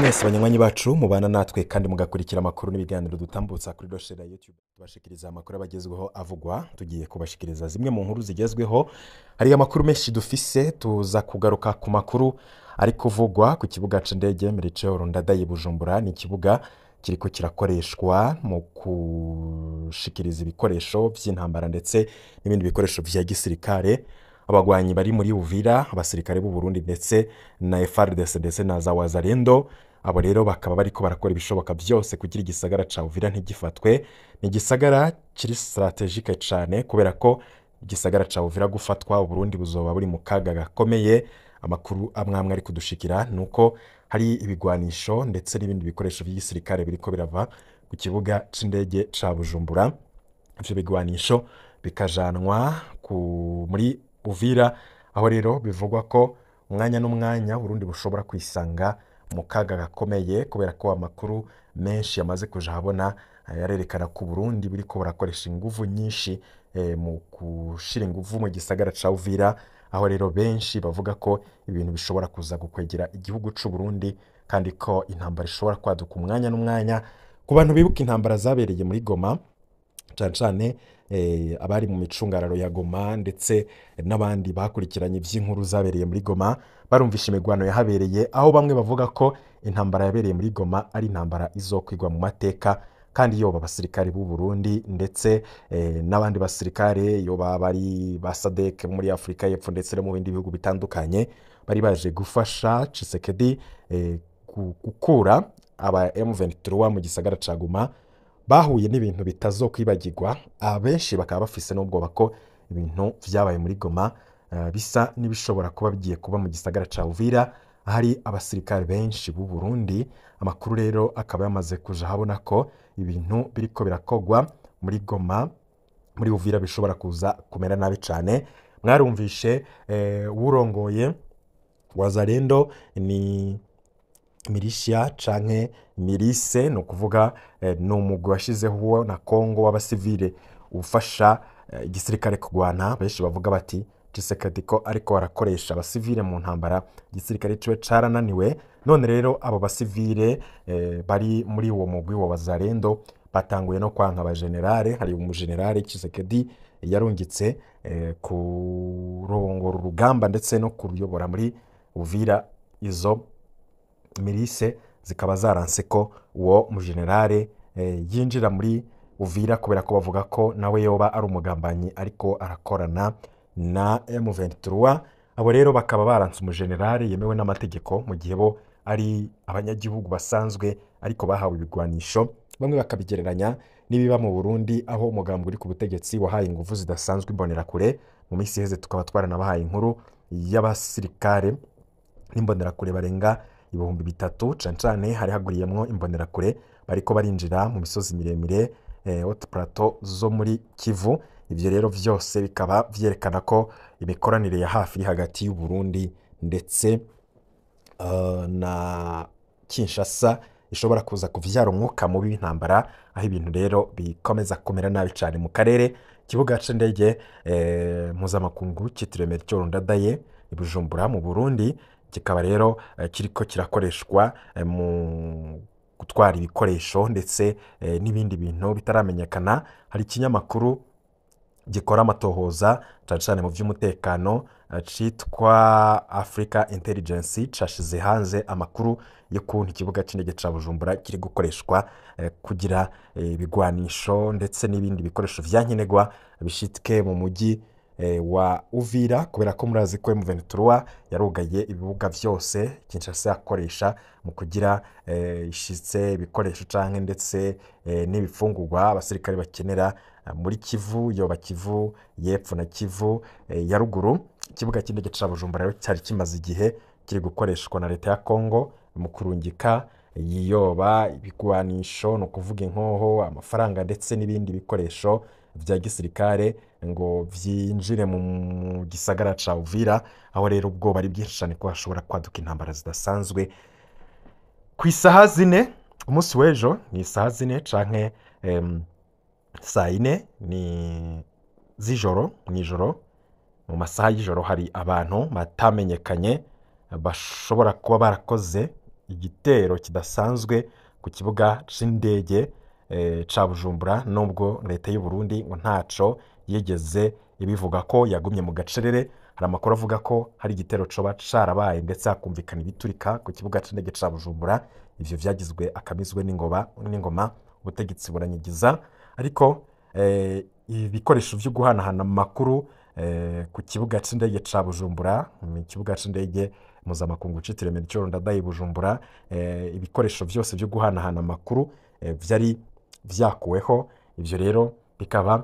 Mwese banywanyi bacu mubana natwe kandi mugakurikira amakuru n'ibiganiro dutambutsa kuri doshera ya YouTube, tubashikiriza amakuru abagezweho avugwa. Tugiye kubashikiriza zimwe mu nkuru zigezweho. Hari amakuru menshi dufise, tuza kugaruka ku makuru ari kuvugwa ku kibuga c'indege Melchior Ndadaye Bujumbura. Ni ikibuga kiriko kirakoreshwa mu gushikiriza ibikoresho vy'intambara ndetse n'ibindi bikoresho vya gisirikare. Abagwanyi bari muri Uvira, abasirikare b'u Burundi ndetse na FARDC ndetse na za Wazalendo, abo rero bakaba bariko barakora ibishoboka byose kugira igisagara ca Uvira ntigifatwe. Ni igisagara kiri stratégique cane, kubera ko igisagara ca Uvira gufatwa, Uburundi buzoba buri mu kaga gakomeye. Amakuru amwe amwe ari kudushikira nuko hari ibigwanisho ndetse n'ibindi bikoresho by'igisirikare biriko birava ku kibuga c'indege ca Bujumbura, ivyo bigwanisho bikajanwa muri Uvira, aho rero bivugwa ko umwanya n'umwanya Burundi bushobora kwisanga mu kaga gakomeye, kubera ko amakuru menshi yamaze kuja ahabona yarerekana ko Burundi buriko burakoresha inguvu nyinshi mu gushira inguvu mu gisagara ca Uvira, aho rero benshi bavuga ko ibintu bishobora kuza gukwegera igihugu c'u Burundi kandi ko intambara ishobora kwaduka umwanya n'umwanya. Ku bantu bibuka intambara zabereye muri Goma, cane cane abari mu micungararo ya Goma ndetse n'abandi bakurikiranye ivy'inkuru zabereye muri Goma, barumvisha imigwano yahabereye, aho bamwe bavuga ko intambara yabereye muri Goma ari intambara izokwigwa mu mateka, kandi yoba abasirikare b'u Burundi ndetse n'abandi basirikare, yoba bari ba SADC muri Afrika y'Epfo ndetse no mu bindi bihugu bitandukanye, bari baje gufasha Tshisekedi gukura aba M23 mu gisagara ca Goma, bahuye n'ibintu bitazokwibagirwa. Abenshi bakaba bafise n'ubwoba ko ibintu vyabaye muri Goma bisa n'ibishobora kuba bigiye kuba mu gisagara ca Uvira, ahari abasirikare benshi b'u Burundi. Amakuru rero akaba yamaze kuja habona ko ibintu biriko birakogwa muri Goma, muri Uvira bishobora kuza kumera nabi cane. Mwarumvishe uwurongoye Wazalendo, ni militia canke milice, ni ukuvuga ni umugwi washizeho na Kongo w'abasivile ufasha igisirikare kurwana. Benshi bavuga bati Tshisekedi ko ariko arakoresha abasivile mu ntambara, igisirikare ciwe carananiwe. None rero abo basivile bari muri uwo mugwi wa Wazalendo batanguye no kwanka abagenerale. Hari umugenerale Tshisekedi yarungitse kurongora urugamba ndetse no kuruyobora muri Uvira, izo milice zikaba zaranse ko uwo mugenerale yinjira muri Uvira, kubera ko bavuga ko nawe yoba ari umugambanyi ariko arakorana na M23. Abo rero bakaba baranse umugenerale yemewe n'amategeko, mu gihe bo ari abanyagihugu basanzwe ariko bahawe ibigwanisho. Bamwe bakabigereranya n'ibiba mu Burundi, aho umugambi uri ku butegetsi wahaye ingufu zidasanzwe imbonerakure. Mu minsi iheze tukaba twaranabahaye inkuru y'abasirikare n'imbonerakure barenga 3000, cane cane hari haguriyemwo imbonerakure bariko barinjira mu misozi miremire, haute plateau zo muri Kivu. Ivyo rero vyose bikaba vyerekana ko imikoranire ya hafi iri hagati y'u Burundi ndetse na Kinshasa ishobora kuza kuvyara umwuka mubi w'intambara, aho ibintu rero bikomeza kumera nabi cane mu karere. Ikibuga c'indege mpuzamakungu citiriwe Melchior Ndadaye i Bujumbura mu Burundi kikaba rero kiriko kirakoreshwa mu gutwara ibikoresho ndetse n'ibindi bintu bitaramenyekana. Hari ikinyamakuru gikora amatohoza cane cane mu vy'umutekano citwa Africa Intelligence, cashize hanze amakuru y'ukuntu ikibuga c'indege ca Bujumbura kiri gukoreshwa kugira ibigwanisho ndetse n'ibindi bikoresho vyankenerwa bishitke mu mujyi wa Uvira, kubera ko murazi ko M23 yarugaye ibibuga vyose Kinshasa yakoresha mu kugira ishitse ibikoresho canke ndetse n'ibifungurwa abasirikare bakenera muri Kivu, yoba Kivu y'epfo na Kivu ya ruguru. Ikibuga cy'indege ca Bujumbura rero cyari kimaze igihe kiri gukoreshwa na leta ya Kongo mu kurungika yoba ibigwanisho, ni ukuvuga inkoho, amafaranga ndetse n'ibindi bikoresho vya gisirikare ngo vyinjire mu gisagara ca Uvira, aho rero ubwoba ari bwinshi cane ko hashobora kwaduka intambara zidasanzwe. Ku isaha 4 umunsi w'ejo, ni isaha 4 canke saa 4 ni z'ijoro, mw'ijoro mu masaha y'ijoro, hari abantu batamenyekanye bashobora kuba barakoze igitero kidasanzwe ku kibuga c'indege ca Bujumbura, nubwo leta y'u Burundi ngo ntaco yigeze ibivuga ko yagumye mu gacerere. Hari amakuru avuga ko hari igitero coba carabaye ndetse hakumvikana ibiturika ku kibuga c'indege ca Bujumbura. Ivyo vyagizwe akamizwe n'ingoma, ubutegetsi buranyigiza, ariko ibikoresho vyo guhanahana amakuru ku kibuga c'indege ca Bujumbura, mu kibuga c'indege mpuzamakungu citiriwe Melchior Ndadaye Bujumbura, ibikoresho vyose vyo guhanahana amakuru vyari vyakuweho. Ivyo rero bikaba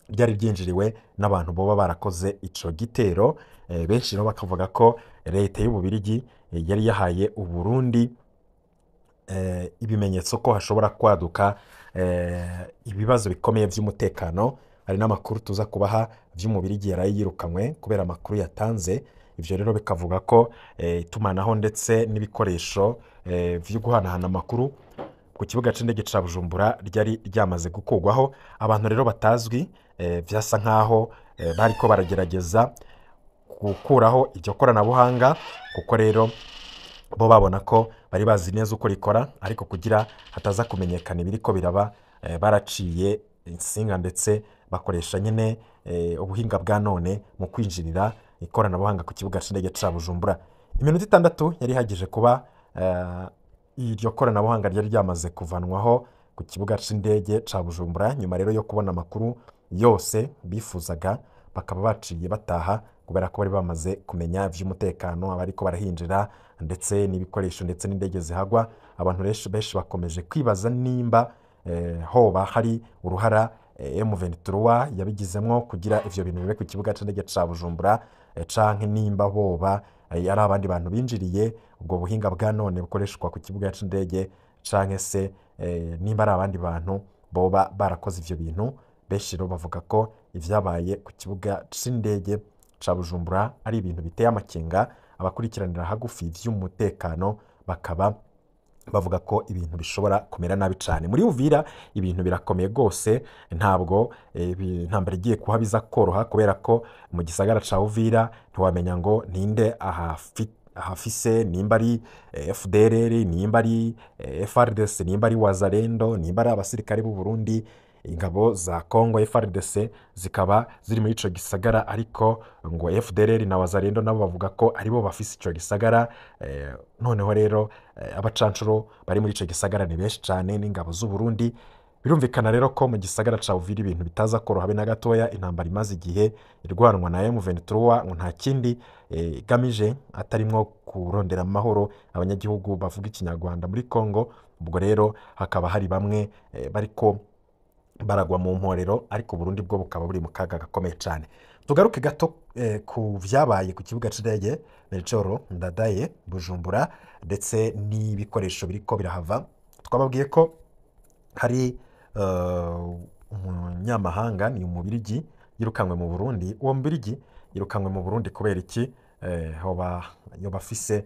byari byinjiriwe n'abantu boba barakoze ico gitero. Benshi rero bakavuga ko leta y'Ububirigi yari yahaye Uburundi ibimenyetso ko hashobora kwaduka ibibazo bikomeye vy'umutekano. Hari n'amakuru tuza kubaha vy'Umubirigi yaraye yirukanywe kubera amakuru yatanze. Ivyo rero bikavuga ko itumanaho ndetse n'ibikoresho vyo guhanahana amakuru ku kibuga c'indege ca Bujumbura ryari ryamaze gukurwaho. Abantu rero batazwi vyasa nkaho bariko baragerageza gukuraho iryo koranabuhanga, kuko rero bo babona ko bari bazi neza uko rikora, ariko kugira hataza kumenyekana ibiriko biraba, baraciye insinga ndetse bakoresha nyene ubuhinga bwa none mu kwinjirira ikoranabuhanga ku kibuga c'indege ca Bujumbura. Iminota 6 yari ihagije kuba iryo koranabuhanga ryari ryamaze kuvanwaho ku kibuga c'indege ca Bujumbura. Nyuma rero yo kubona amakuru yose bifuzaga, bakaba baciye bataha kubera ko bari bamaze kumenya ivy'umutekano, abariko barahinjira ndetse n'ibikoresho ndetse n'indege zihagwa. Abantu benshi bakomeje kwibaza nimba hoba hari uruhara M23 yabigizemwo kugira ivyo bintu bibe ku kibuga c'indege ca Bujumbura, canke nimba boba ari abandi bantu binjiriye ubwo buhinga bwa none bukoreshwa ku kibuga c'indege, canke se nimba ari abandi bantu boba barakoze ivyo bintu. Benshi rero bavuga ko ivyabaye ku kibuga c'indege ca Bujumbura ari ibintu biteye amakenga. Abakurikiranira hagufi ivy'umutekano bakaba bavuga ko ibintu bishobora kumera nabi cane. Muri Uvira ibintu birakomeye gose, ntabwo intambara igiye kuha biza koroha, kubera ko mu gisagara ca Uvira ntiwamenya ngo ninde ahafise, nimba ari FDLR, nimba ari FARDC, nimba ari Wazalendo, nimba ari abasirikare b'u Burundi. Ingabo za Congo FARDC zikaba ziri muri ico gisagara, ariko ngo FDLR na Wazalendo nabo bavuga ko aribo bafise ico gisagara. Noneho rero abacancuro bari muri ico gisagara ni benshi cane n'ingabo z'u Burundi. Birumvikana rero ko mu gisagara ca Uvira ibintu bitaza koroha habe na gatoya. Intambara imaze igihe irwanwa na M23 ngo nta kindi igamije atarimwo kurondera amahoro abanyagihugu bavuga ikinyarwanda muri Congo. Ubwo rero hakaba hari bamwe bariko baragwa mu mporero, ariko Burundi bwo bukaba buri mu kaga gakomeye cyane. Tugaruke gato ku vyabaye ku kibuga c'indege Melchior Ndadaye Bujumbura ndetse n'ibikoresho biriko birahava. Twababwiye ko hari umunyamahanga, ni umubirigi yirukanwe mu Burundi. Uwo mubirigi yirukanwe mu Burundi kubera iki? Hoba yoba afise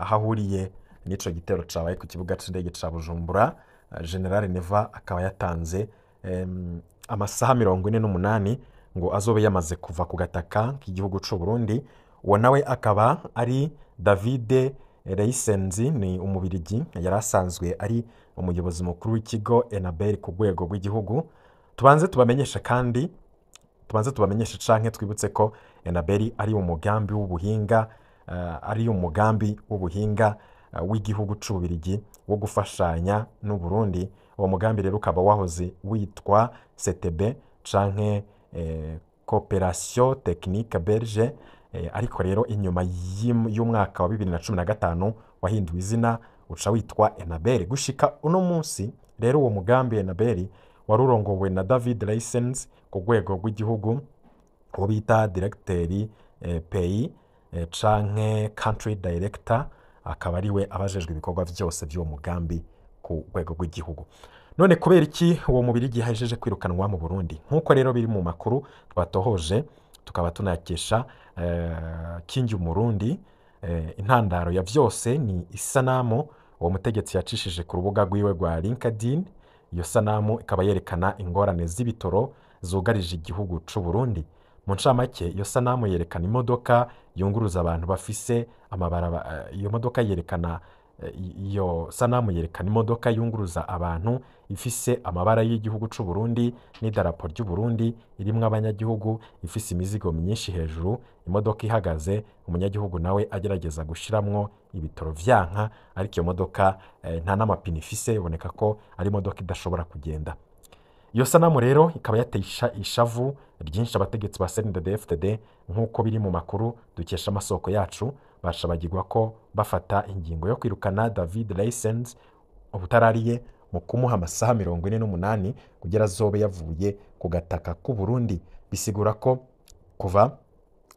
aho ahuriye n'ico gitero cabaye ku kibuga c'indege ca Bujumbura. General Neva akaba yatanze amasaha 48 ngo azobe yamaze kuva ku gataka k'igihugu c'u Burundi. Uwo nawe akaba ari David Reisenzi, ni umubirigi yari asanzwe ari umuyobozi mukuru w'ikigo Enabel ku rwego rw'igihugu. Tubanze tubamenyeshe kandi tubanze tubamenyeshe canke twibutse ko Enabel ari umugambi w'ubuhinga ari umugambi w'ubuhinga w'igihugu c'Ububirigi wo gufashanya n'u Burundi. Uwo mugambi rero ukaba wahoze witwa CTB canke Coopération Technique Belge, ariko rero inyuma y'umwaka wa 2015 wahinduwe izina uca witwa Enabel. Gushika uno munsi rero uwo mugambi Enabel wari urongowe na David Reisens ku rwego rw'igihugu, uwo bita directeur pays canke country director, akaba ariwe abajejwe ibikorwa vyose vy'uwo mugambi ku rwego rw'igihugu. None kubera iki uwo mubirigi yahejeje kwirukanwa mu Burundi? Nk'uko rero biri mu makuru twatohoje tukaba tunakesha Kingi Umurundi, intandaro ya vyose ni isanamu uwo mutegetsi yacishije ku rubuga rwiwe rwa LinkedIn. Iyo sanamu ikaba yerekana ingorane z'ibitoro zugarije igihugu c'u Burundi. Mu ncamake, iyo sanamu yerekana imodoka yunguruza abantu bafise amabaraba, iyo modoka yerekana Iyo sanamu yerekana imodoka yunguruza abantu ifise amabara y'igihugu c'u Burundi n'idarapo ry'u Burundi, irimwo abanyagihugu, ifise imizigo myinshi hejuru. Imodoka ihagaze, umunyagihugu nawe agerageza gushiramwo ibitoro vyanka, ariko iyo modoka nta n'amapine ifise, iboneka ko ari imodoka idashobora kugenda. Iyo sanamu rero ikaba yateye ishavu ryinshi abategetsi ba CNDD-FDD, nk'uko biri mu makuru dukesha amasoko yacu. Bashabagirwa ko bafata ingingo yo kwirukana David Lysens ubutarariye mu kumuha amasaha 48 kugira azobe yavuye ku gataka k'u Burundi. Bisigura ko kuva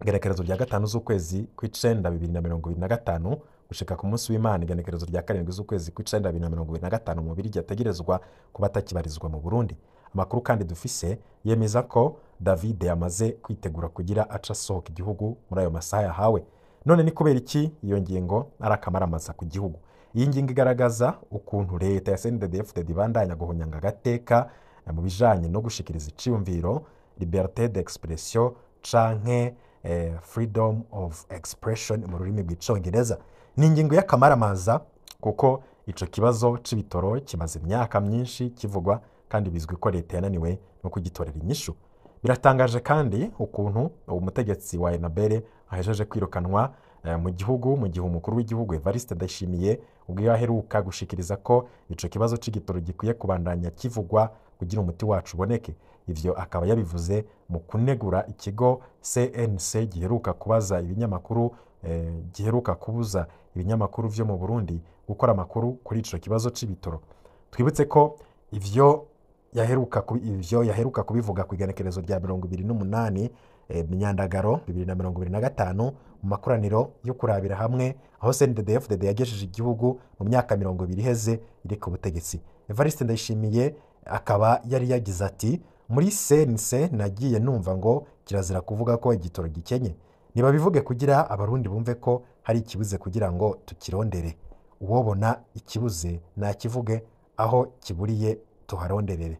igenekerezo rya 5 z'ukwezi kw'icenda 2025 gushika ku munsi w'Imana igenekerezo rya 7 z'ukwezi kw'icenda 2025 mu Bubiligi ategerezwa kuba atakibarizwa mu Burundi. Amakuru kandi dufise yemeza ko David yamaze kwitegura kugira aca asohoka igihugu muri ayo masaha yahawe. None ni kubera iki iyo ngingo ari akamaramaza ku gihugu? Iyi ngingo igaragaza ukuntu leta ya CNDD-FDD ibandanya guhonyanga agateka mu bijanye no gushikiriza iciyumviro, liberté d'expression canke freedom of expression mu rurimi rw'icongereza. Ni ingingo y'akamaramaza kuko ico kibazo c'ibitoro kimaze imyaka myinshi kivugwa, kandi bizwi ko leta yananiwe no kugitorera inyishu. Biratangaje kandi ukuntu uwo mutegetsi wa Enabere ahejeje kwirukanwa mu gihugu, mu gihe umukuru w'igihugu Evariste Ndayishimiye ubwo yaheruka gushikiriza ko ico kibazo c'igitoro gikwiye kubandanya kivugwa kugira umuti wacu uboneke. Ivyo akaba yabivuze mu kunegura ikigo CNC giheruka kubaza ibinyamakuru, giheruka kubuza ibinyamakuru vyo mu Burundi gukora amakuru kuri ico kibazo c'ibitoro. Twibutse ko ivyo yaheruka kubivuga ku igenekerezo rya 28 Myandagaro 2025 mu makoraniro yo kurabira hamwe aho CNDD-FDD yagejeje igihugu mu myaka 20 iheze iri ku butegetsi. Evariste Ndayishimiye akaba yari yagize ati: muri CNC nagiye numva ngo kirazira kuvuga ko igitoro gikenye, nibabivuge kugira abarundi bumve ko hari ikibuze kugira ngo tukirondere. Uwobona ikibuze nakivuge, aho kiburiye tuharonderere.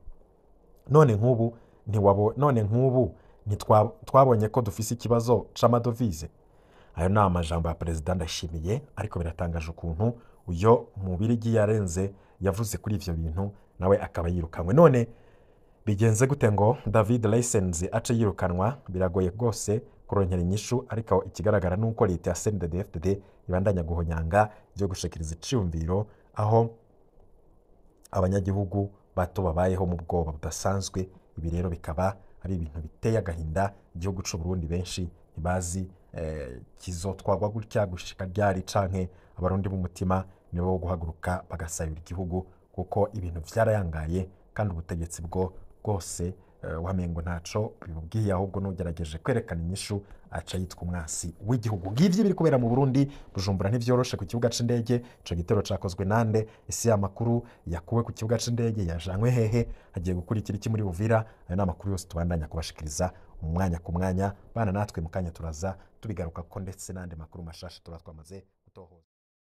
None nk'ubu none nk'ubu twabonye ko dufise ikibazo c'amadovize. Ayo ni amajambo ya Perezida Ndayishimiye, ariko biratangaje ukuntu uyo Mubirigi yarenze yavuze kuri ivyo bintu nawe akaba yirukanwe. None bigenze gute ngo David Lysens ace yirukanwa? Biragoye rwose kuronkera inyishu, ariko ikigaragara nuko leta ya CNDD-FDD ibandanya guhonyanga ivyo gushikiriza iciyumviro, aho abanyagihugu bato babayeho mu bwoba budasanzwe. Ibi rero bikaba ari ibintu biteye agahinda. Igihugu c'u Burundi benshi ntibazi kizotwagwa gutya gushika ryari, canke abarundi b'umutima nibo bo guhaguruka bagasayura igihugu, kuko ibintu vyarayangaye kandi ubutegetsi bwo bwose wamengo ntaco bibubwiye, ahubwo n'ugerageje kwerekana inyishu aca yitwa umwasi w'igihugu. Ngivyo biri kubera mu Burundi. Bujumbura ntivyoroshe ku kibuga c'indege. Ico gitero cakozwe nande? Ese ya makuru yakuwe ku kibuga c'indege yajanywe hehe? Hagiye gukurikira iki muri Uvira? Ayo ni amakuru yose tubandanya kubashikiriza umwanya ku mwanya. Bana natwe mu kanya turaza tubigaruka ko, ndetse n'andi makuru mashasha tuba twamaze gutohoza.